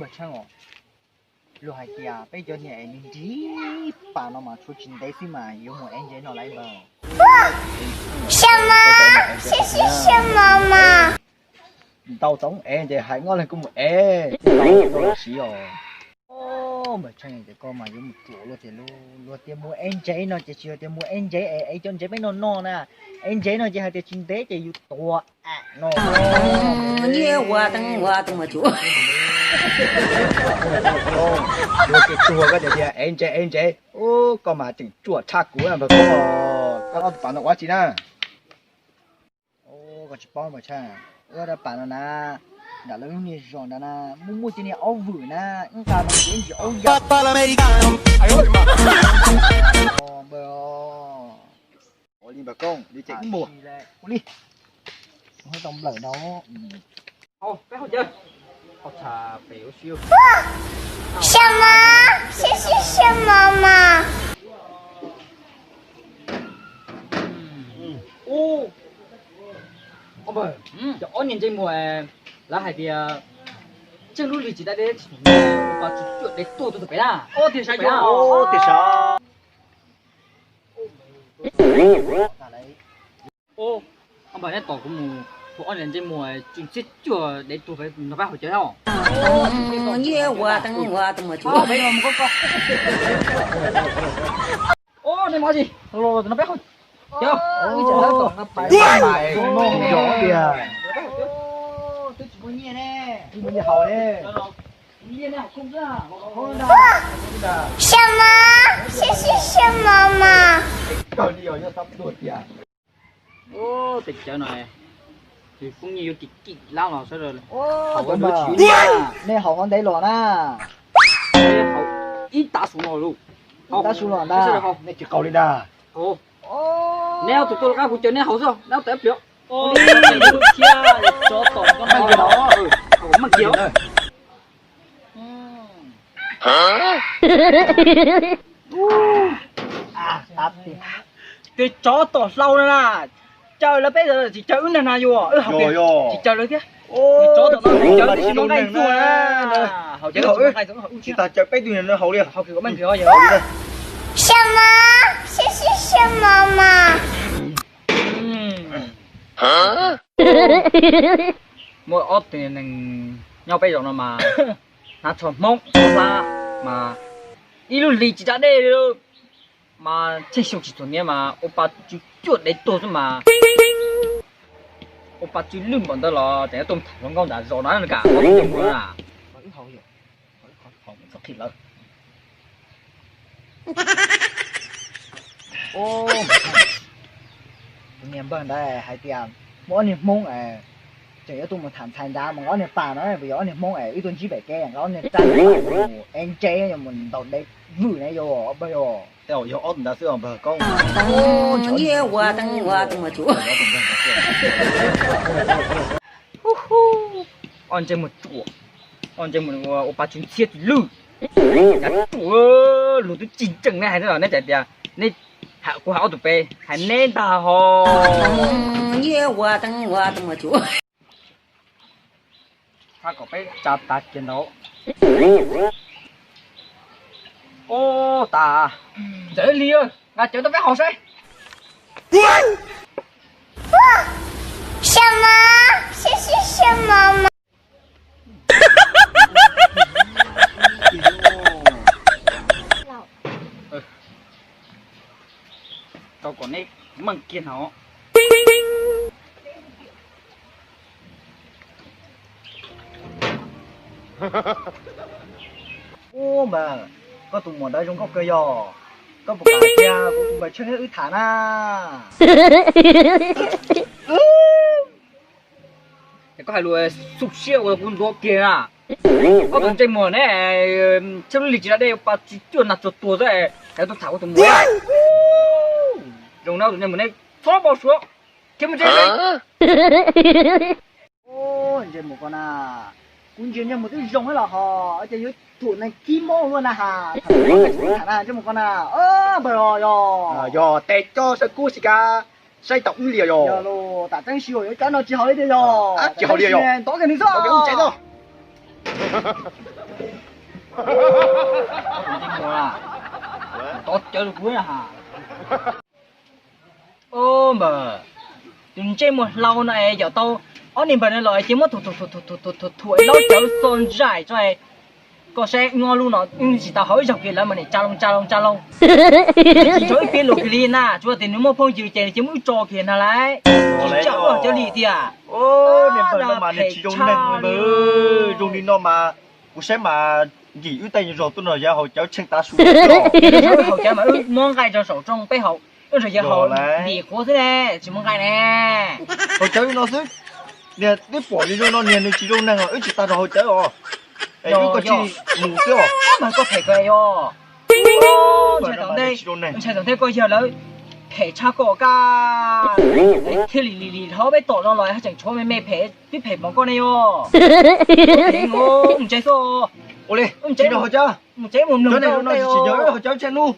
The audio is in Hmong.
Tshaj os, luag hais tias peb cov niag es nws nrig pas no mas tshuav tsis ntev xwb mas yuav mus ev ntses no lawm npawg. Xyov mas, xyov xyov xyov mas mas. Ntau tau ev ntses hais nyob leej kuj mus ev, ntau tau los siv os. Npawg Tsheej, ces koj mas yuav mus ruam luag tiag lauj. Luag tias mus ev ntses no ces tsis yog tias mus ev ntses es ev cov ntses peb no no na. Ev ntses no ces hais tias tsis ntev ces yus tuag am no. Nyiaj ua teeb ua tus mas tsuav. Luag tias tuag koj tias ev ntses ev ntses. Ub, koj mas tseem ruam tshaj kuv npawg koj. Koj ob tug pas no ua tsi na? Koj tsis paub npawg Tsheej, wb dab pas no na, nram lawv lub niag zos nrad na, muaj muaj cov niag aub vwm na, ib nqa no ces ib ntsis aub yam. Ua li npawg koob, li ces wb mus. Ua li, tau nplawm no. Xyov mas, xyov xyov xyov mas mas. Cov ob niag ntsej muag, lawv hais tias tsheej lub lig tsis dab deb tsis txom nyem, ua pa tsis cuam dev tuag tuag pem na. Tiag sav, tiag sav. Npawg, neb tos kuv mus, kuv ob niag ntsej muag tsw ntxhiab cuam dev tuag pem nrog peb haus cawv os. Nyiaj ua teeb ua tus mas tsuav. Ub, nej mus tsi los no peb haus cawv. Xyov mas, xyov xyov xyov mas mas. Tes cawv no, tus phooj ywg yuav kim kim lab los sawv daws haus, nej haus qhov ntev los na. Ib tav su no lawm, ib tav su los ntag, nej tsis qaug li ntag. Neb ob tug tuaj rov qab kuv caw neb haus xwb, neb ob tawm ib pliag. Meej kiag os. Tes tsov tom hlau no na, caw lawv peb tsis caw wb neeg na, yuav wb haus tias tsis caw lawv thiab. Tsov tom no tsis caw tib si no nqaij tuag na. Haus ces tsis caw peb tug neeg no haus li. Xyov mas, xyov xyov xyov mas mas. Muaj ob tug neeg nyob peb zos no mas hnav tsho Hmoob hlab mas ib lub hli tsis da dej li mas tsheej xyoo tsis txom nyem mas ua pa tsw cuam dev tuag xwb mas. Ua pa tsw lwj npaum ntawd los tseem yuav tuaj tham hluas nkauj nram zos no na. Tus niag npawg ntawd hais tias muaj ob niag Hmoob es tseem yuav tuaj mus tham ntxhais nrad mas nqa ob niag pas no, puas yog ob niag Hmoob es wb tuaj ntsib pem kev nqa ob niag rab mus ev ntses, yuav mus ntaus dev vwm na, yog npawg yog. Tej zaum yog ob tug ntawd xwb os npawg koob. Nyiaj ua teeb ua tus mas tsuav. Ob ntsej muag ruam, ob ntsej muag ua pa tsw ntxhiab tsis lwj. Ruam, luag twb tsis ntseeg neb hais, neb tseem tias neb, kuv hais ob tug pem hais neb ntag ho. Nyiaj ua teeb ua tus mas tsuav. Tsa tas kiag ntawd. Ub, tas, txawm li nqa cawv tuaj peb haus saib. Xyov mas, xyov xyov xyov mas mas. Tau kom neb meej kiag no. Ub, npawg, koj tus muam ntawd zoo nkauj kawg yog. Koj puas kam tias kuv tus npawg Tsheej wb tham na? Ces koj hais lus xub siab ua kuv ntuav kiag na. Koj tus ntsej muag ne, Tsheej lub lig tsis da dej, pa tsis cuaj nag tsuag tuag xwb, hais tuaj tham kuv tus muam. Zoo na, tus ntsej muag ne, txhob npau suav, khiav mus tsev. Ntsej muag ko na, kuv ntsia ntsej muag twb zoo los hos ces yuav tsum neeg kib mob luaj na has. Tham na ntsej muag ko na, npawg yog. Yog tes co saw kub xi ka, saib tau wb li yog. Tam tseeb si yuav cov no tsis haus li tiag yog. Tsis haus li yog, ntov kiag nws xwb. Tov cawv rau kuv na ha. Npawg, tus ntsej muag hlau no es yawm tau ob niag npawg no los ces muab thuam thuam thuam thuam thuam thuam thuam laub cawv txo ntsais tso. Koj saib nyob lub no tsis tau haus ib zaug kiag lawv mas niam tsa loo tsa loo tsa loo. Tsis tso ib piab lus kiag li na, tsuas tias nws muaj phooj ywg ces nws cia muab wb tso kiag na lauj. Tsis tsa ua cawv li tiag. Niag npawg no mas nws tsis zoo neeg, zoo li no mas kuv saib mas nkim wb tej zog tuaj no yawg haus cawv tsheej tav su. Haus cawv mas wb muab nqaij rau saum rooj peb haus, wb nrog yawg haus ntim qhuav xwb ne, tsis muaj nqaij ne. Haus cawv li no xwb. Niag twb pom li zoo no niag nws tsis zoo neeg os, wb tsis tas rau haus cawv os. Es wb koj tsis mus xwb os. Mas koj phem kawg yog. Ntshai tom ntej, ntshai tom ntej koj yawg lawv phem tshaj koj kaj. Thiaj li li li hlob peb tom no los haj tseem tshuav me me phem twb phem mov koj ne yog. Mus tsev xwb. Ua li, mus tsev, mus tsev mus mloog cov neeg no tsis yog haus cawv tsheej nub.